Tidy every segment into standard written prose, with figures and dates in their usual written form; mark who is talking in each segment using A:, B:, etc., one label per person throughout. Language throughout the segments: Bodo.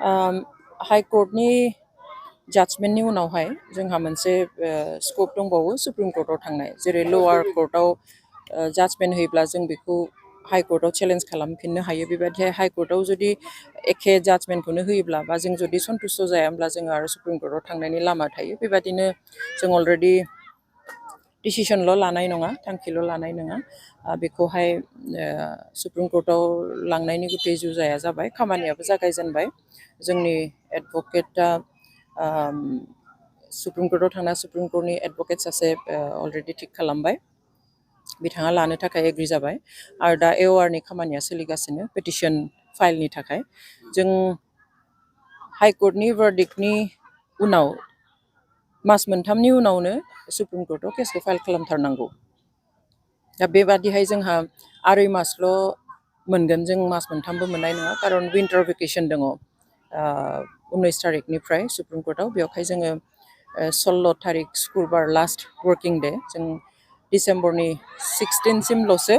A: हाइ कर्टनि जाजमेन्टनि उनावहाय जोंहा मोनसे स्कप दंबावो सुप्रिम कर्टआव थांनाय जेरै लवार कर्टआव जाजमेन्ट होयोब्ला जों बेखौ हाइ कर्टआव चेलेन्ज खालामफिननो हायो बेबायदि हाइ कर्टआव जुदि एखे जाजमेन्टखौनो होयोब्ला बा जों जुदि सन्तुष्ट जायाब्ला जों आरो सुप्रिम कर्टआव थांनायनि लामा थायो बेबायदिनो जों अलरेडि डिसिसनल' लानाय नङा थांखिल' लानाय नङा बेखौहाय सुप्रिम कर्टआव लांनायनि गुथै जुजाया जाबाय खामानियाबो जागायजेनबाय जोंनि एडभकेटआ सुप्रिम कर्टआव थांना सुप्रिम कर्टनि एडभकेट सासे अलरेडि थिक खालामबाय बिथाङा लानो थाखाय एग्रि जाबाय आरो दा एवारनि खामानिया सोलिगासिनो पेटिशन फाइलनि थाखाय जों हाइ कर्टनि भार्डिक्टनि उनाव मास मोनथामनि उनावनो सुप्रिम कर्टआव केसखौ फाइल खालामथारनांगौ दा बेबादिहाय जोंहा 2 मासल' मोनगोन जों मास मोनथामबो मोननाय नङा खारन विन्टार भेकेसन दङ 19 तारिखनिफ्राय सुप्रिम कर्टआव बेवहाय जोङो 16 तारिख शुक्रबार लास्ट वर्किं डे जों डिसेम्बरनि 16 सिमल'सो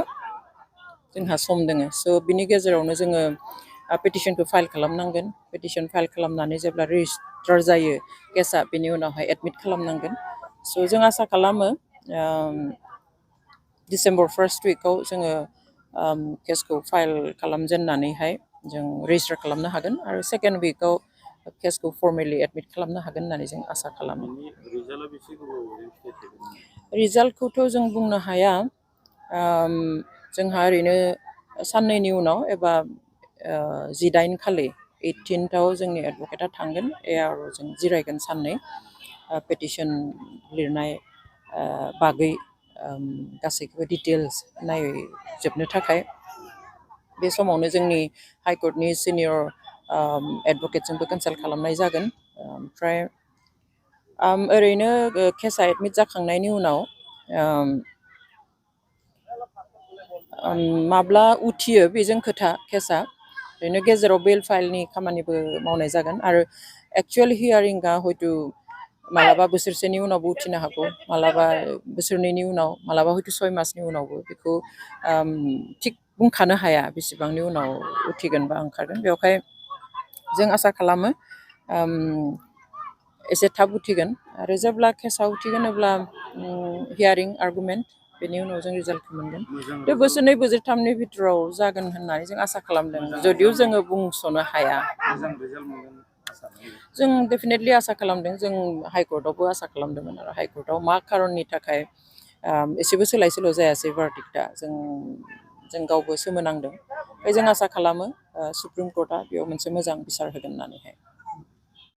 A: जोंहा सम दोङो स' बिनि गेजेरावनो जोङो पेटिशनखौ फाइल खालामनांगोन पेटिशन फाइल खालामनानै जेब्ला रेजिस्टार जायो केसआ बेनि उनावहाय एडमिट खालामनांगोन स' जों आसा खालामो डिसेम्बर फार्स्ट उइकआव जोङो केसखौ फाइल खालामजेननानैहाय जों रेजिस्टार खालामनो हागोन आरो सेकेन्ड उइकआव केसखौ फर्मेलि एडमिट खालामनो हागोन होननानै जों आसा खालामो रिजाल्टखौथ' जों बुंनो हाया जोंहा ओरैनो साननैनि उनाव एबा 18 खालि 18th जोंनि एडभकेटआ थांगोन आरो जों जिरायगोन साननै पेटिशन लिरनाय बागै गासैखौबो डिटेल्स नायजोबनो थाखाय बे समावनो जोंनि हाइ कर्टनि सिनियर एडभकेटजोंबो कनसाल्ट खालामनाय जागोन ओमफ्राय ओरैनो केसआ एडमिट जाखांनायनि उनाव माब्ला उथियो बेजों खोथा केसआ ओरैनो गेजेराव बेल फाइलनि खामानिबो मावनाय जागोन आरो एक्चुवेल हियारिंआ हयथ' मालाबा बोसोरसेनि उनावबो उथिनो हागौ मालाबा बोसोरनैनि उनाव मालाबा हयथ' 6 मासनि उनावबो बेखौ थिग बुंखानो हाया बेसेबांनि उनाव उथिगोन बा ओंखारगोन बेवहाय जों आसा खालामो एसे थाब उथिगोन आरो जेब्ला केसआ उथिगोन अब्ला हियारिं आर्गुमेन्ट बेनि उनाव जों रिजाल्टखौ मोनगोन बे बोसोरनै बोसोरथामनि भितराव जागोन होननानै जों आसा खालामदों जदिव जोङो बुंस'नो हाया जों डेफिनेटलि आसा खालामदों जों हाइ कर्टआवबो आसा खालामदोंमोन आरो हाइ कर्टआव मा खारननि थाखाय एसेबो सोलाय सोल' जायासै भार्डिक्टआ जों गावबो सोमोनांदों जों आसा खालामो सुप्रिम कर्टआ बेयाव मोनसे मोजां बिसार होगोन होननानैहाय